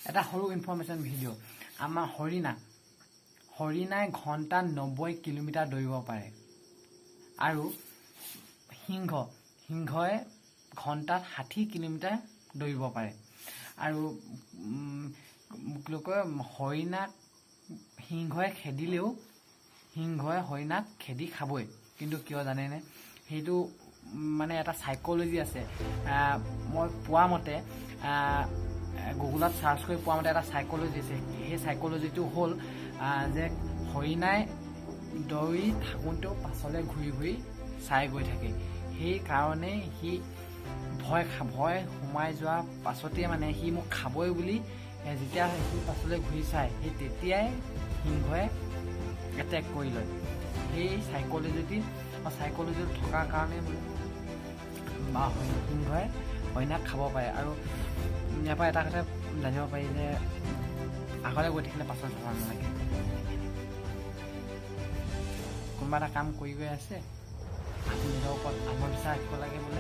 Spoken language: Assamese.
এটা সৰু ইনফৰ্মেশ্যন ভিডিঅ'। আমাৰ হৰিণাই ঘণ্টাত 90 কিলোমিটাৰ দৌৰিব পাৰে আৰু সিংহই ঘণ্টাত 60 কিলোমিটাৰ দৌৰিব পাৰে। আৰু কি বুলি কয়, হৰিণাক সিংহই খেদিলেও সিংহই হৰিণাক খেদি খাবই। কিন্তু কিয় জানেনে? সেইটো মানে এটা চাইক'লজি আছে। মই পোৱা মতে, গুগলত চাৰ্চ কৰি পোৱা মতে এটা চাইক'লজি আছে। সেই চাইক'লজিটো হ'ল যে হৰিণাই দৌৰি থাকোঁতেও পাছলৈ ঘূৰি ঘূৰি চাই গৈ থাকে। সেইকাৰণেই সি ভয় সোমাই যোৱাৰ পাছতে মানে সি মোক খাবই বুলি যেতিয়া সি পাছলৈ ঘূৰি চায়, সেই তেতিয়াই সিংহই এটেক কৰি লয়। সেই চাইক'লজিটো থকাৰ কাৰণে মানে বা সিংহই হৰিণাক খাব পাৰে। আৰু ইয়াৰ পৰা এটা কথা জানিব পাৰি যে আগলৈ গৈ থাকিলে পাছত যাব নালাগে। কোনোবা এটা কাম কৰি গৈ আছে, আপুনি নিজৰ ওপৰত আত্মবিশ্বাস ৰাখিব লাগে বোলে।